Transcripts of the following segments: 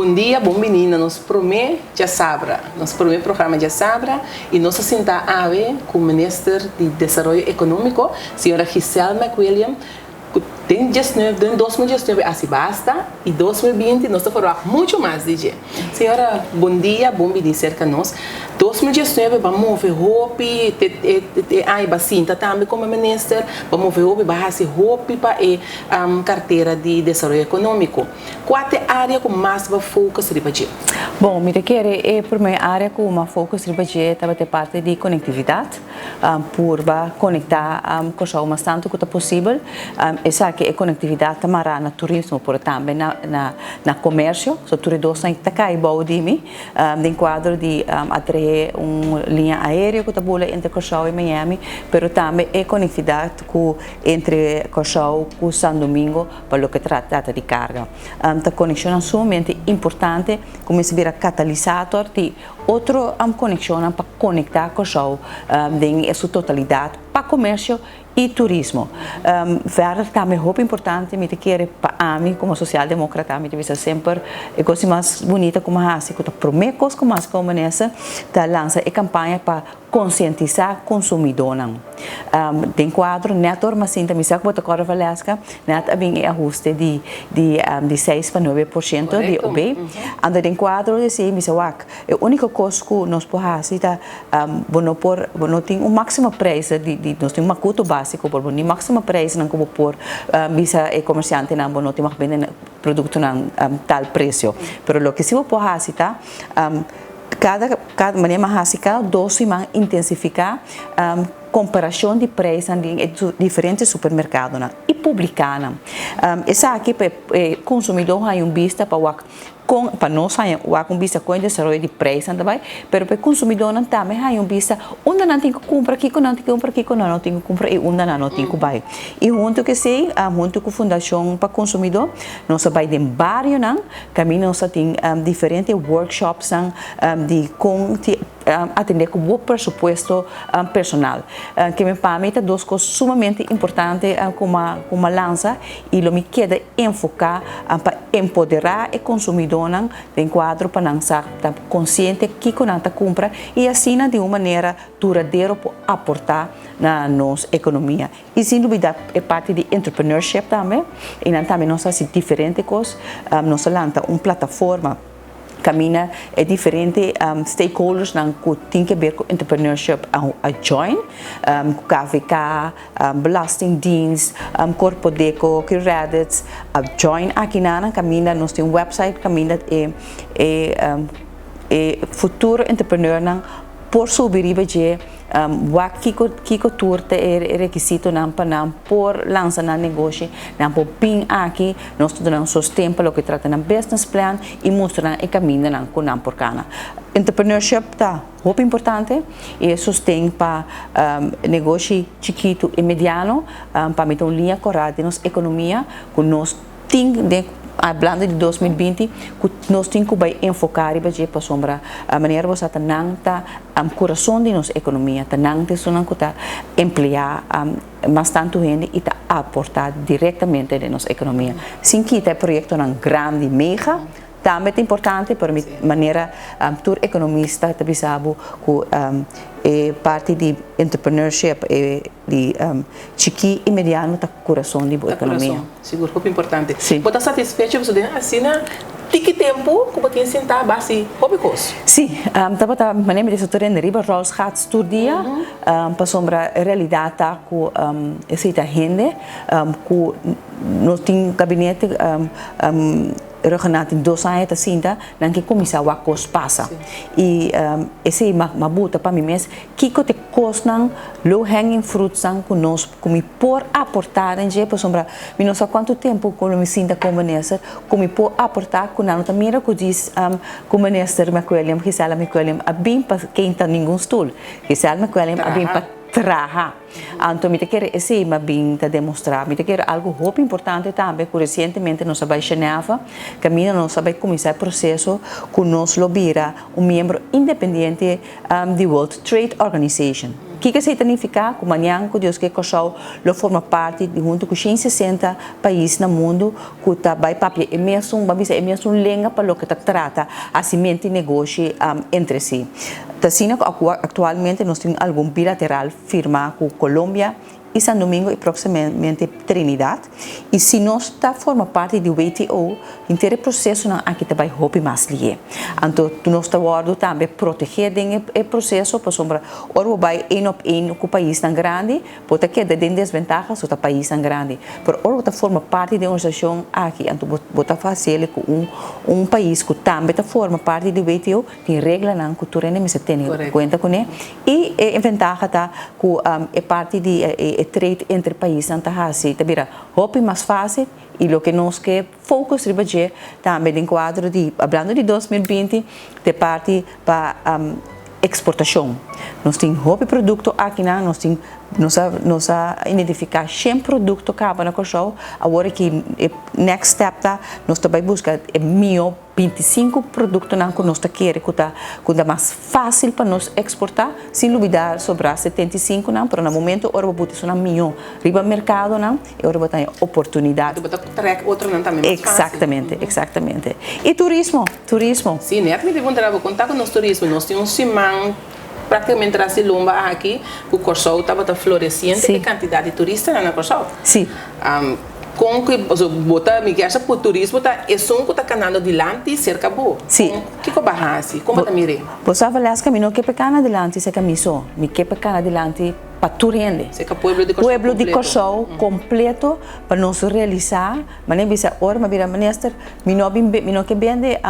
Bon dia, bon bini na nos promé Djasabra, nos promé programa Djasabra i nos a sinta awe ku Minister di Desaroyo Ekonómiko, señora Giselle McWilliam, ku den diesnuebe, den 2019 a hasi basta i 2020 nos ta ferwagt muchu mas di dje. Señora, bon dia, bon bini serka nos. 2019 ba move hopi, te e aña ba sinta tambe komo minister, ba move hopi, ba hasi hopi pa e kartera di desaroyo ekonómiko. Kua ta e área ku mas bo focus riba dje? Bon, mi ta kere e promé área ku mas focus riba dje tabata e parti di konektividat. Purba konektá Kòrsou mas tantu ku ta posibel. Esaki e konektividat ta mará na turismo pero tambe na komersio. So tur e dosnan ta kai bou di mi den kuadro di atraé un liña aéreo ku ta bula entre Kòrsou i Miami pero tambe e konektividat ku entre Kòrsou ku San Domingo pa loke ta trata di karga. Ta konekshonnan sumamente importante ku mester bira katalisator di otro konekshonnan pa konektá Kòrsou den e su totalidat pa komersio i turismo. Verder tambe hopi importante mi ta kere pa ami komo sosialdemokrata mi ta bisa semper e kos di mas bunita ku mi a hasi ku ta promé kos ku mi a hasi komo minister ta lansa e kampaña pa konsientisá konsumidónan. Den kuadro nèt ora mi a sinta mi sa ku bo ta kòrda Valeska, nèt a bin e ahuste di di seis pa nuebe por shento di OB. Anto den kuadro di esei mi sa wak, e úniko kos ku nos por hasi ta bo no por bo no tin un máksimo preis di di nos tin un makuto básiko pero bo no tin máksimo preisnan ku bo por bisa e komersiantenan bo no tin mag bende produktonan tal presio. Pero loke si bo por hasi ta Kada kada manera mi a hasi kada dos siman intensifiká komparashon di preisnan den e diferente supermerkadonan i publiká nan. Esaki pa e konsumidó haña un bista pa wak kon pa nos haña wak un bista kon e desaroyo di preisnan ta bai, pero pa e konsumidónan tambe haña un bista unda nan tin ku kumpra, kiko nan tin ku kumpra, kiko nan no tin ku kumpra i unda nan no tin ku bai. I huntu ku esei, huntu ku Fundashon pa Konsumidó, nos a bai den barionan. Kaminda nos ta tin diferente workshopsnan di kon atendé ku bo presupuesto personal. Ke pa mi ta dos kos sumamente importante ku mi a lansa i lo mi keda enfoká pa empoderá e konsumidónan den kuadro pa nan sa ta konsiente kiko nan ta kumpra i asina di un manera duradero por aportá na nos ekonomia. I sin dubida e parti di entrepreneurship tambe, i nan tambe nos a hasi diferente kos, nos a lanta un plataforma kaminda e diferente stakeholdersnan ku tin ke ber ku entrepreneurship a join, ku KVK, Belastingdienst, Korpodeko, Qredits a join akinan kaminda nos tin un website kaminda e e futuro entrepreneurnan por subi riba dje. Wak kiko kiko tur ta e rekisitonan pa nan por lansa nan negoshi, nan por bin aki, nos ta duna nan sosten pa loke trata nan business plan i mustra nan e kamindanan ku nan por kana. Entrepreneurship ta hopi importante i e sosten pa negoshi chikitu i mediano pa mi ta un liña kòrá den nos ekonomia ku nos tin den hablando di 2020 ku nos tin ku bai enfoká riba dje pasobra manera bo sa ta nan ta kurason di nos ekonomia, ta nan ta esunnan ku ta empleá mas tantu hende i ta aportá direktamente den nos ekonomia. Sin kita e proyektonan grandi mega tambe ta importante pero mi manera tur ekonomista ta bisa bo ku e parti di entrepreneurship e di chikí i mediano ta kurason di bo ekonomia. Ta kurason, sigur, hopi importante. Bo ta satisfecho pasobra den asina tiki tempu ku bo tin sintá bo hasi hopi kos? Si, tabata manera mi ta bisa tur hende riba ròlschats tur dia, pasobra e realidat ta ku esei ta hende ku nos tin gabinete Ruggenaath tin dos aña ta sinta, nan ke kuminsá wak kos pasa. I esei m'a buta pa mi mes, kiko ta e kosnan, low hanging fruitsnan ku nos, ku mi por aportá den dje, pasobra mi no sa kuantu tempu ku lo mi sinta komo minister, ku mi por aportá ku nan no ta mira ku djis ku minister McWilliam, Gisela McWilliam a bin pa keinta ningun stul. Gisela McWilliam a bin pa traha. Anto mi ta kere esei m'a bin ta demostrá. Mi ta kere algu hopi importante tambe ku resientemente nos a bai Genève, kaminda nos a bai kuminsá e proseso ku nos lo bira un miembro independiente di World Trade Organization. Kiko esei ta nifiká? Ku mañan ku Dios ke Kòrsou lo forma parti di huntu ku 160 pais na mundu ku ta bai papia e mesun, ban bisa e mesun lenga pa loke ta trata hasimentu di negoshi entre si. Ta asina ku aktualmente nos tin algun bilateral firmá ku Colombia i San Domingo i próksimamente Trinidad. I si nos ta forma parti di WTO, henter e prosesonan aki ta bai hopi mas lié. Anto nos ta wòrdu tambe protegé den e proseso pasobra ora bo bai één op één ku paisnan grandi, bo ta keda den desbentaha so ta paisnan grandi. Pero ora bo ta forma parti di e organisashon aki, anto bo ta hasiel ku un pais ku tambe ta forma parti di WTO, Tin reglanan ku tur hende mester tene kuenta kuné i e ventaha ta ku e parti di e trade entre paisnan ta hasi ta bira hopi mas fásil i loke nos ke focus riba dje tambe den kuadro di hablando di 2020 ta e parti pa eksportashon. Nos tin hopi produkto akinan, nos tin nos a nos a identifiká shen produkto kaba na Kòrsou, awor aki e next step ta nos ta bai buska e mihó 25 produktonan ku nos ta kere ku ta ku ta mas fásil pa nos eksportá, sin lubidá sobrá 75 nan, pero na momento ora bo buta esunnan mihó riba merkadonan, e ora bo ta haña oportunidat. Anto bo ta trèk otronan tambe mas fásil. Eksaktamente, eksaktamente. I turismo, turismo. Sí, nèt mi ta puntra bo, kon ta ku nos turismo? Nos tin un siman práktikamente tras di lomba aki ku Kòrsou tabata floresiente ku e kantidat di turistanan na Kòrsou. Sí. Kon ku pasobra bo ta mi kier sa ku turismo ta esun ku ta kanando dilanti serka bo. Sí. Kon kiko bo a hasi? Kon bo ta mir'é? Bo sa Valeska mi no ke pa kana dilanti serka mi so, mi ke pa kana dilanti pa tur hende. Serka pueblo di Kòrsou Pueblo di Kòrsou kompleto pa nos realisá, manera mi bisa ora mi a bira minister mi no a bin mi no ke bende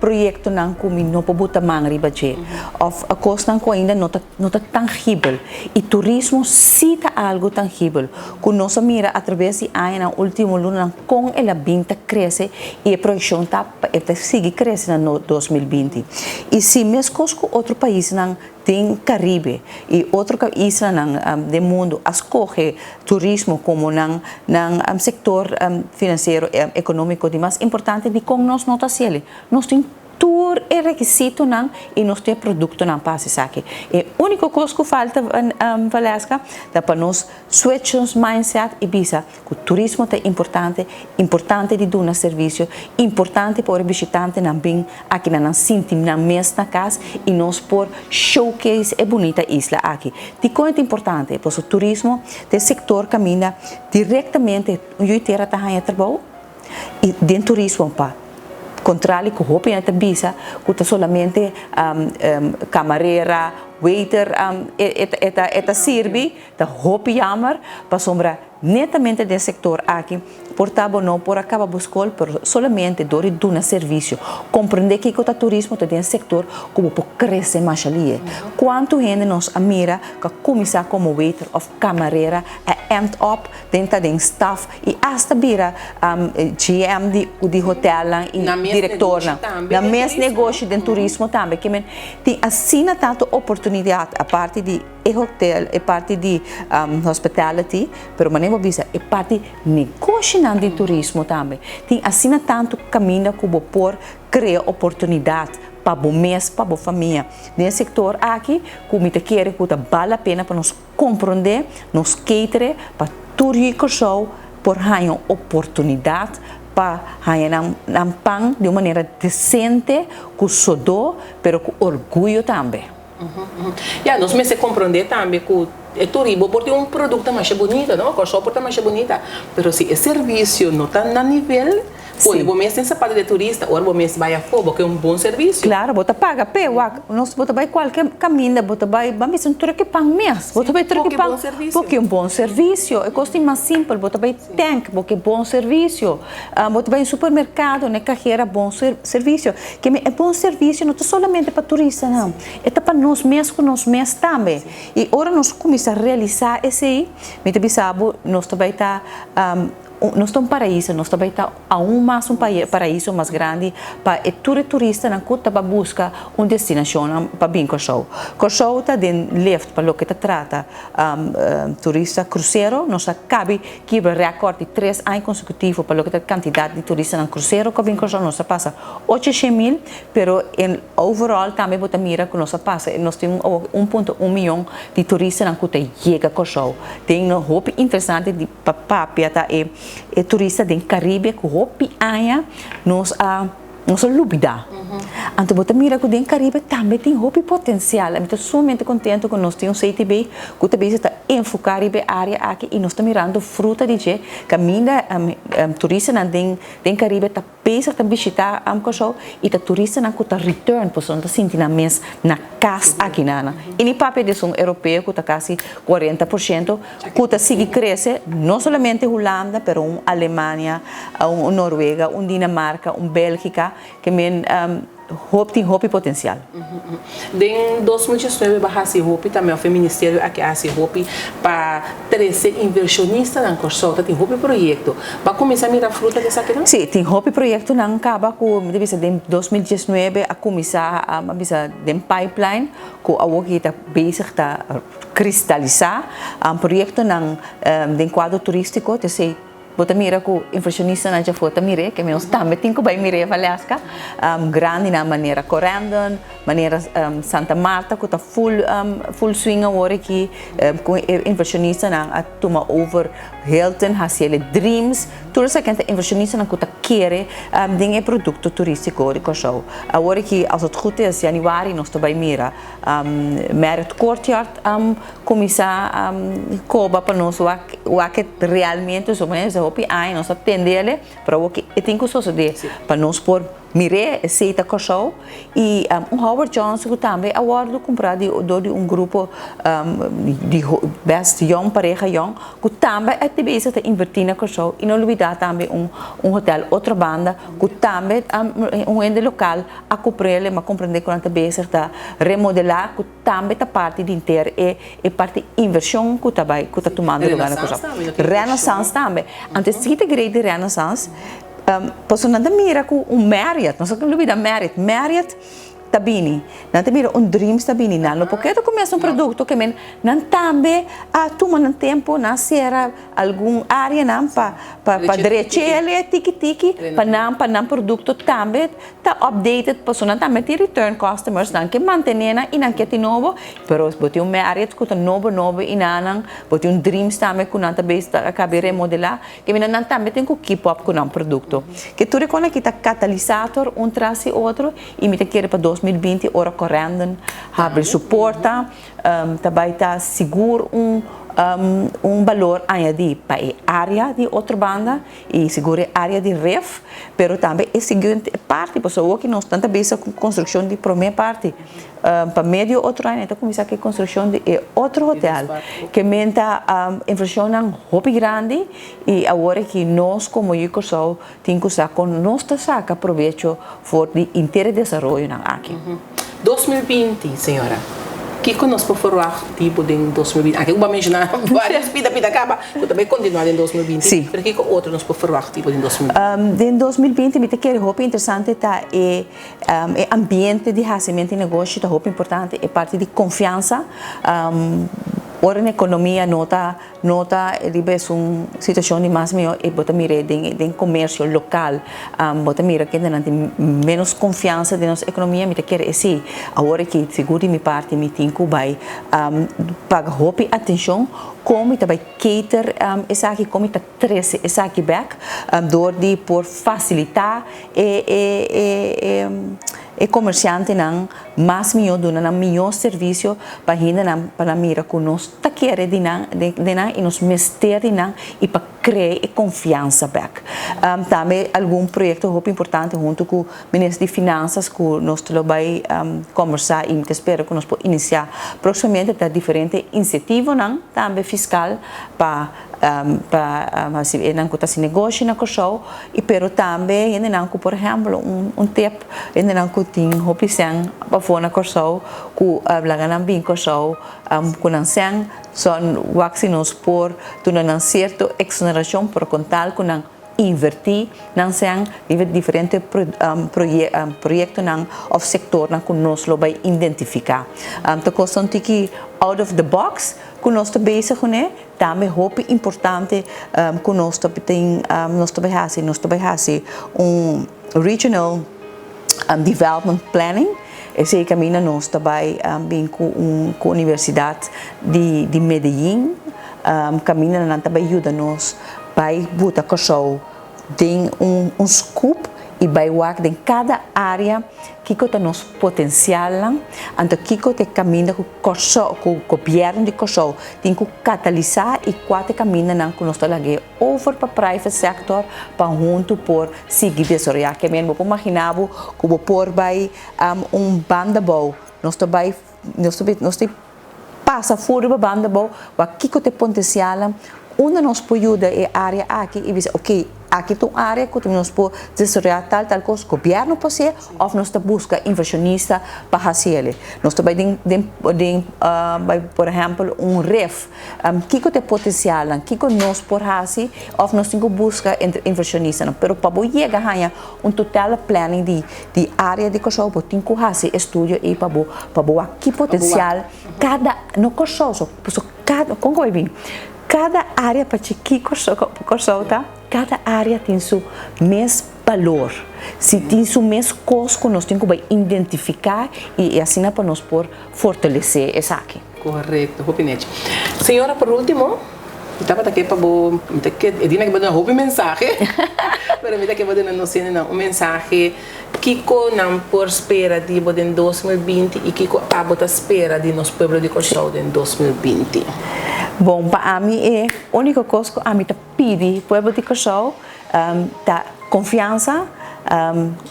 proyektonan ku mi no por buta man riba dje òf kosnan ku ainda no ta no ta tangibel. I turismo sí ta algu tangibel ku nos a mira atraves di añanan, último lunanan kon el a bin ta krese i e proyekshon ta pa e ta sigui krese na 2020. I si meskos ku otro paisnan den Karibe i otro islanan den mundu a skohe turismo komo nan nan sektor finansiero ekonómiko di mas importante, dikon nos no ta hasiel? Nos tin tur e rekisitonan i nos tin e produktonan pa hasi esaki. E úniko kos ku falta, Valeska, ta pa nos switch nos mindset i bisa ku turismo ta importante, importante di duna servisio, importante pa ora bishitantenan bin aki na nan sinti nan mes na kas i nos por showcase e bunita isla aki. Dikon e ta importante? Pasobra turismo ta e sektor kaminda direktamente un yu tera ta haña trabou i den turismo pa kontrali ku hopi hende ta bisa ku ta solamente kamarera, waiter e ta sirbi, ta hopi yammer pasobra netamente den sektor aki por ta bo no por a kaba bo skol pero solamente dor di duna servisio komprende kiko ta turismo ta den sektor ku bo por krese masha lihe. Kuantu hende nos a mira ku a kuminsá komo waiter òf kamarera a end up den ta den staf i asta bira GM di di hotelnan i direktornan. Na mes negoshi den turismo tambe. Ke men tin asina tantu oportunidat aparte di e hotel, e parti di hospitality, pero manera bo bisa e parti negoshinan di turismo tambe. Tin asina tantu kaminda ku bo por krea oportunidat pa bo mes, pa bo famia den e sektor aki ku mi ta kere ku ta bal la pena pa nos komprondé, nos ketere pa tur yu Kòrsou por haña un oportunidat pa haña nan nan pan di un manera desente, ku sodó, pero ku orguyo tambe. Ya, nos mester komprondé tambe ku e turibo por tin un produkto masha bunita, no? Kòrsou por ta masha bunita, pero si e servisio no ta na nivel, pone bo mes den sapato di e turista, ora bo mes bai afó, bo ke un bon servisio. Klaro, bo ta paga p'e, wak, nos bo ta bai kualke kaminda, bo ta bai, ban bisa un truki pan mes, bo ta bai truki pan, bo ke un bon servisio, e kos tin mas simpel, bo ta bai tank, bo ke bon servisio, bo ta bai un supermerkado, na e kajera, bon servisio. Ke men e bon servisio no ta solamente pa turistanan, e ta pa nos mes ku nos mes tambe. I ora nos kuminsá realisá esei, mi ta bisa bo, nos ta bai ta. Nos ta un paraiso, nos ta bai ta aun mas un paraiso mas grandi pa e tur e turistanan ku ta buska un destinashon pa bin Kòrsou. Kòrsou ta den lift pa loke ta trata turista krusero. Nos a kabi kibra rèkòrt di 3 aña konsekutivo pa loke ta kantidat di turistanan krusero ku a bin Kòrsou. Nos a pasa 800.000, pero in overall tambe bo ta mira ku nos a pasa, nos tin 1.1 mion di turistanan ku ta yega Kòrsou. Tin un hopi interesante di papia ta e turista den Karibe ku hopi aña nos a lubidá. Anto bo ta mira ku den Karibe tambe tin hopi potensial. Ami ta sumamente kontentu ku nos tin un CTB ku tambe ta enfoká riba e área aki i nos ta mirando fruta di dje kaminda turistanan den Karibe ta bezig ta bishitá Kòrsou i ta turistanan ku ta return, pasobra nan ta sinti nan mes na kas aki nan. I ni papia di un europeo ku ta kasi 40% ku ta sigui krese, no solamente Hulanda, pero un Alemania, un Noruega, un Dinamarka, un Bélgika, ke men hopi tin hopi potensial. Den 2019 b'a hasi hopi tambe, òf e ministerio aki a hasi hopi pa trese invershonistanan Kòrsou, tin hopi proyekto. B'a kuminsá mira fruta di esakinan? Sí, tin hopi proyektonan kaba ku bisa den 2019 a kuminsá bisa den pipeline ku awor ta bezig ta kristalisá proyektonan den kuadro turístiko, te sei bo ta mira ku invershonistanan dja for ta mire, ke nos tambe tin ku bai mire Valesca, grandi na manera Corendon, manera Santa Marta ku ta full swing awor aki, ku invershonistanan a tuma over Hilton, hasi Dreams, tur esaki ta invershonistanan ku ta kere den e produkto turístiko di Kòrsou. Awor aki, als het goed is, januari nos ta bai mira Marriott Courtyard kuminsá koba pa nos wak realmente so manera hopi aña nos a tendele, pero awor e tin ku sosodé pa nos por mir'é esei ta Kòrsou i un Howard Johnson ku tambe a wòrdu kumprá di dor di un grupo di best yong pareha yong ku tambe a bezig ta invertí na Kòrsou i no lubidá tambe un hotel otro banda ku tambe un hende lokal a kumpr'é, m'a komprendé ku nan ta bezig ta remodelá, ku tambe ta parti di inter e parti invershon ku ta bai ku ta tumando lugá na Kòrsou. Renaissance tambe. Anto esaki ta great di Renaissance, pasobra nan ta mira ku un Marriott, nos a lubidá Marriott, Marriott ta bini, nan ta mira un Dreams ta bini, nan no por keda ku mesun produkto ke men nan tambe a tuma nan tempu, nan sera algun áreanan pa drech'é tiki tiki pa nan produkto tambe ta updated, pasobra nan tambe tin return customers, nan ke mantené nan i nan ke tin nobo, pero bo tin un Marriott ku ta nobo nobo i nan bo tin un Dreams tambe ku nan ta bezig ta kaba remodelá, ke men nan tambe tin ku keep up ku nan produkto. Ke tur e kos aki ta katalisator un tras di otro i mi ta kere pa 2020 ora Corendon habri su porta, ta bai ta sigur un balor añadí pa e área di otro banda i sigur e área di Rif, pero tambe e siguiente parti, pasobra awor ku nos ta bezig ku konstrukshon di promé parti, pa medio otro aña ta kuminsá ku e konstrukshon di e otro hotel, ke men ta invershonnan hopi grandi i awor aki nos komo Yu Kòrsou tin ku sa kon nos ta saka probecho for di inter desaroyonan aki. 2020, señora. Kiko nos por verwacht tipo den 2020? Aki bo a menshoná vários pida pida kaba, ku tambe kontinuá den 2020. Sí. Pero kiko otro nos por verwacht tipo den 2020? Den 2020 mi ta kere hopi interesante ta e ambiente di hasimentu di negoshi ta hopi importante, e parti di konfiansa. Ora na ekonomia no ta riba un situashon di mas mihó i bo ta mira den komersio lokal, bo ta mira ku nan tin menos konfiansa den nos ekonomia. Mi ta kere esei awor aki sigur di mi parti mi tin ku bai paga hopi atenshon kon mi ta bai cater esaki, kon mi ta trese esaki bèk dor di por fasilitá e komersiantenan mas mihó, duna nan mihó servisio pa hendenan pa nan mira ku nos ta kere di nan i nos mester di nan i pa krea e konfiansa bèk. Tambe algun proyekto hopi importante huntu ku minister di Finansa ku nos ta bai kombersá i mi ta spera ku nos por inisiá próksimamente ta diferente insentivonan tambe fiskal pa Pa hasi nan ku ta hasi negoshi na Kòrsou i pero tambe hendenan ku por ehèmpel un tip hendenan ku tin hopi sèn pafó na Kòrsou ku laga nan bin Kòrsou ku nan sèn son wak si nos por duna nan sierto eksonerashon por kon tal ku nan invertí nan sèn riba diferente proyektonan òf sektornan ku nos lo bai identifiká. Ta kos un tiki out of the box ku nos ta bezig kuné. Tambe hopi importante ku nos ta tin nos ta bai hasi nos ta bai hasi un regional development planning esei kaminda nos ta bai bin ku un ku universidat di di Medellin kaminda nan ta bai yuda nos bai buta Kòrsou den un un scoop i bai wak den kada área kiko ta nos potensialnan, anto kiko ta e kaminda ku Kòrsou, ku gobièrnu di Kòrsou tin ku katalisá i kua ta e kamindanan ku nos ta lag'é over pa private sector pa huntu por sigui desaroyá. Ke men bo por maginá bo ku bo por bai un banda bou, nos ta bai nos ta nos ta pasa for riba banda bou wak kiko ta e potensialnan, unda nos por yuda e área aki i bisa oke aki ta un área ku nos por desaroyá tal tal kos, gobièrnu por hasié òf nos ta buska invershonista pa hasi el'e. Nos ta bai den den den bai por ehèmpel un ref, kiko ta e potensialnan, kiko nos por hasi òf nos tin ku buska entre invershonistanan. Pero pa bo yega haña un total planning di di área di Kòrsou bo tin ku hasi estudio ei pa bo pa bo wak ki potensial kada no Kòrsou so pasobra kada kon ku bai bin kada área pa chikí Kòrsou Kòrsou ta kada área tin su mes balor si tin su mes kos ku nos tin ku bai identifiká i asina pa nos por fortalesé esaki. Korekto, hopi nechi. Señora por último mi tabata ke pa bo, mi ta ke, e dina ke bo duna hopi mensahe, pero mi ta ke bo duna nos hendenan un mensahe kiko nan por spera di bo den 2020 i kiko abo ta spera di nos pueblo di Kòrsou den 2020. Bon, pa ami e úniko kos ku ami ta pidi pueblo di Kòrsou ta konfiansa,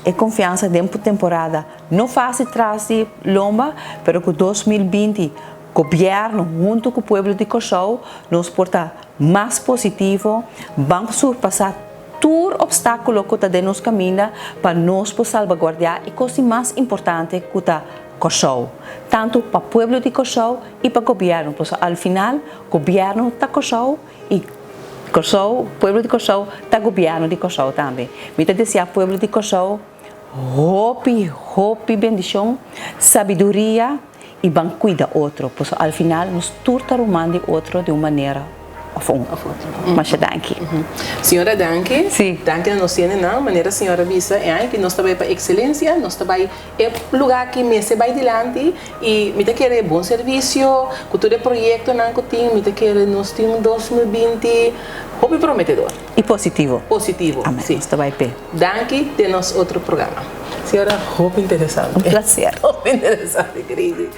e konfiansa den temporada No fácil tras di lomba, pero ku 2020 gobièrnu huntu ku pueblo di Kòrsou nos por ta mas positivo, ban surpasá tur opstákulo ku ta den nos kaminda pa nos por salbaguardiá e kos di mas importante ku ta Kòrsou, tantu pa pueblo di Kòrsou i pa gobièrnu, pasobra al final gobièrnu ta Kòrsou i Kòrsou, pueblo di Kòrsou ta gobièrnu di Kòrsou tambe. Mi ta deseá pueblo di Kòrsou. Hopi hopi bendicion, sabiduria y ban cuida otro pasobra al final nos tur ta ruman di otro di un manera of un. Of otro. Masha danki. Señora danki. Si. Danki na nos hendenan, manera señora bisa e aña aki nos ta bay pa excelencia, nos ta bay e lugar ki mester bay dilanti y mi ta kere bon servicio cu tur e proyectonan cu tin, mi ta kere nos tin un 2020 hopi prometedor. Y positivo. Positivo, Amen. si. Nos ta bai p'e. Danki den nos otro programa. Señora, hopi interesante. Un placer. Hopi interesante, crazy.